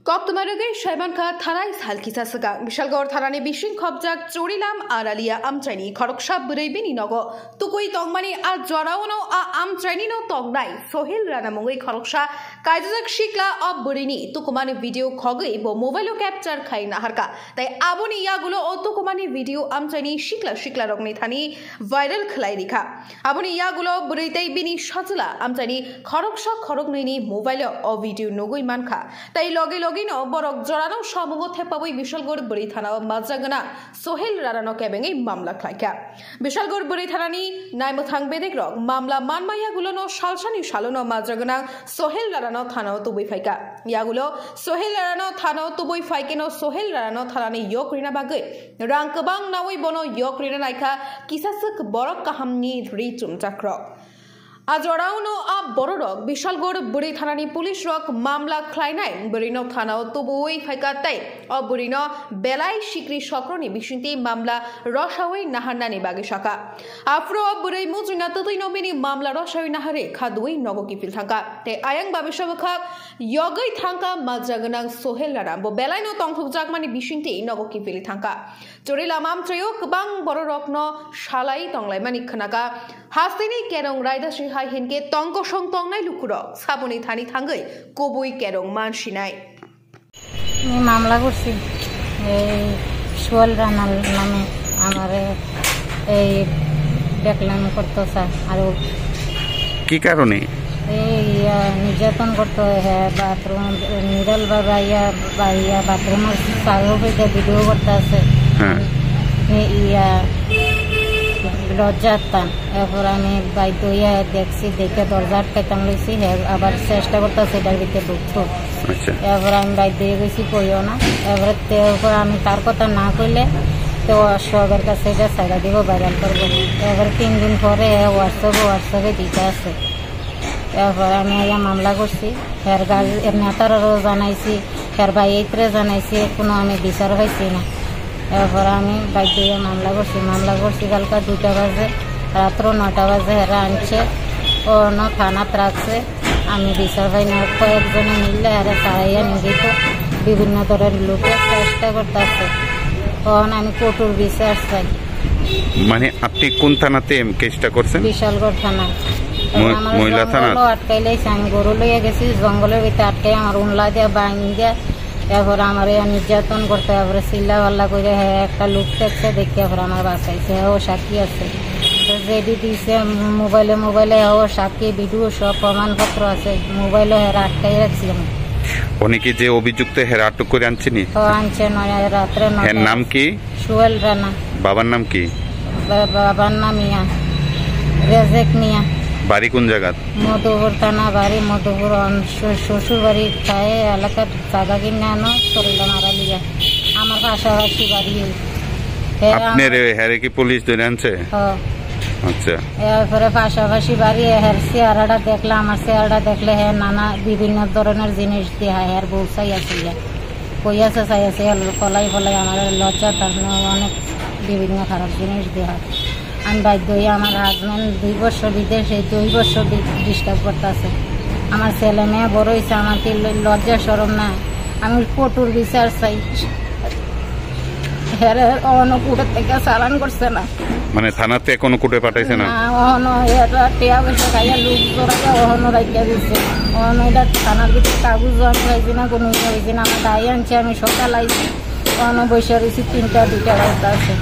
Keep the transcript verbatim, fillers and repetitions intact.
Koktwma rwgwi saimankha thanai sal kisa swkang Bishalgarh thanani bising khopjak Churilam Aralia amchaini khoroksa bwrwi bini nogo tukui tongmani a jorao no a amchaini no tongnai Sohil Rana mungwi khoroksa kaijajak sikla o bwrwini tukumani video khogwi bo mobile o capture khai naharkha. Tai aboni yagulo o tukumani video amchaini sikla sikla rokni thani viral khlai rikha. Aboni yagulo bwrwi tei bini sajwla amchaini khoroksa khoroknwini mobile o o video nugwi mankha. Tai logi logi no borok jorano samungo thepawi Bishalgarh bwrwi thanao majra gwnang Sohil Rarano kebengwi mamla khlaikha. Bishalgarh bwrwi thanani naimwthang bedekrok mamla manma yagulono salsani salono majra gwnang Sohel Rarano thanao tubui phaikha. Yagulo Sohel Rarano thanao tubui phaikeno Sohel Rarano thanani yok rina bagwi rang kwbang nawi bono yok rina naikha kisaswk borok kahamni ri chumjakrok. A jorao no a bororok Bishalgarh bwrwi thanani police rok mamla khlainai bwrwino thanao tubui phaikha tei o bwrwino belai sikri sokroni bisingtwi mamla rosawi naharnani bagwi sakha. Aphuru o bwrwi mujungna twtwi no bini mamla rosawi naharwi kha dui nogo kiphil thangkha. Tei ayang babisa bwkhak yogwi thangkha majra gwnang Sohel Rana. Bo belaino tongthokjakmani bisingtwi nogo kiphilwi thangkha. Churi lama amchaio kwbang bororokno salai tonglaimani khnakha. Hasteni kerong raida si hai hinkhe tongkosong tongnai lukurok saboni thani thangwi kubui kerong mansinai. আমি মামলা করছি এই সুহেল রানার নামে। আমারে এই দেখলাম করতো স্যার। আর ও কি কারণে? এই ইয়া, নির্যাতন করতো, হ্যাঁ, বাথরুম, নিডল বা বা ইয়া, বা ইয়া, বাথরুমের চালু হইতে ভিডিও করতে আছে। হ্যাঁ। এই ইয়া, লজ্জা আত্মা। এরপর আমি বাইক হইয়া দেখছি, দেখে দরজা আটকাইতাম লইছি, হ্যাঁ, আবার চেষ্টা করতেছে এটার ভিতরে ঢুকতো। আচ্ছা। এরপর আমি বাইক দিয়ে গেছি, কইও না। এরপরে তে-, এরপর আমি তার কথা না কইলে তো সবের কাছে এটা ছাড়া দিব, ভাইরাল করবো। এরপরে তিন দিন পরে হোয়াটসঅ্যাপে, হোয়াটসঅ্যাপে দিতে আছে। এরপরে আমি আইয়া মামলা করছি, এর গার্জি-, এর নেতারও জানাইছি, এর ভাইয়েত্রে জানাইছি, কোনো আমি বিচার পাইছি না। এরপরে আমি বাধ্য হইয়া মামলা করছি, মামলা করছি কালকে দুইটা বাজে, রাত্র নয়টা বাজে এরা আনছে, অন্য থানাত রাখছে। আমি বিচার পাই না, কয়েকজনে মিললে আরে তারাইয়া নিজেকে বিভিন্ন ধরনের লোকের চেষ্টা করতেছে। তখন আমি কঠোর বিচার চাই। মানে, আপনি কোন থানাতে এম-, কেসটা করছেন? বিশালগড় থানা। ম-, আমার মহিলা জঙ্গলও থানা? আটকাইলাইছে, আমি গরু লইয়া গেছি, জঙ্গলের ভিতরে আটকাই আমার উনলা দিয়া, বাইন দিয়া, এরপরে আমার এই নির্যাতন করতে, তারপরে চিল্লা পাল্লা করে, হ্যাঁ, একটা লোক দেখছে, দেখে এরপরে আমার বাঁচাইছে, হ্যাঁ, ও সাক্ষী আছে। তো যেটি দিছে মোবাইলে, মোবাইলে ও সাক্ষী, ভিডিও সব প্রমাণপত্র আছে, মোবাইলে হ্যাঁ আটকাই রাখছি আমি। উনি কি যে অভিযুক্ত, হেরা আটক করে আনছেনি? ও আনছে নয়, রাত্রে নয়। এর নাম কি? সুহেল রানা। বাবার নাম কি? বা-, বাবার নাম ইয়া, রেজেক মিয়া। বাড়ি কোন জায়গাত? মধুপুর থানা বাড়ি, মধুপুর অন-, শ্বশুর বাড়ি খায় এলাকার জায়গা কিনে আনো, শরীরে মারা লিয়া। আমার পাশাপাশি বাড়ি। হে আপনার আমার এ-, হেরে কি পুলিশ ধরে আনছে? হ্যাঁ। আচ্ছা। এরপরে পাশাপাশি বাড়ি, হের চেহারাটা দেখলে, আমার চেহারাটা দেখলে, হে নানা বিভিন্ন ধরনের জিনিস দিয়ে, হের বউ চাই আছে ইয়া। কই আছে, চাই আছে, ফলাই ফলাই আমার লজ্জা, তার মানে অনেক বিভিন্ন খারাপ জিনিস দিয়ে হয়। আমি বাধ্য হয়ে আমার হাজব্যান্ড দুই বছর বিদেশে, দুই বছর ডিস্টার্ব করতেছে। আমার ছেলে মেয়ে বড় হয়েছে, আমার কি ল-, লজ্জা শরম না? আমি কঠোর বিচার চাই। হেরে অন্য কোর্টের থেকে চালান করছে না। মানে থানাতে কোনো কোর্টে পাঠাইছে না? না, অহনো এরা টিয়া পয়সা খাইয়া লোক জোড়াইয়া অহনো রাখিয়া দিছে। অহনো এটা থানার ভিতরে কাগজ জমা হয়েছে না, কোনো ইয়ে হয়েছে না। আমার দায় আনছে, আমি সকাল আইছি, অহনো বসে রয়েছি, তিনটা দুইটা বাজতে আছে।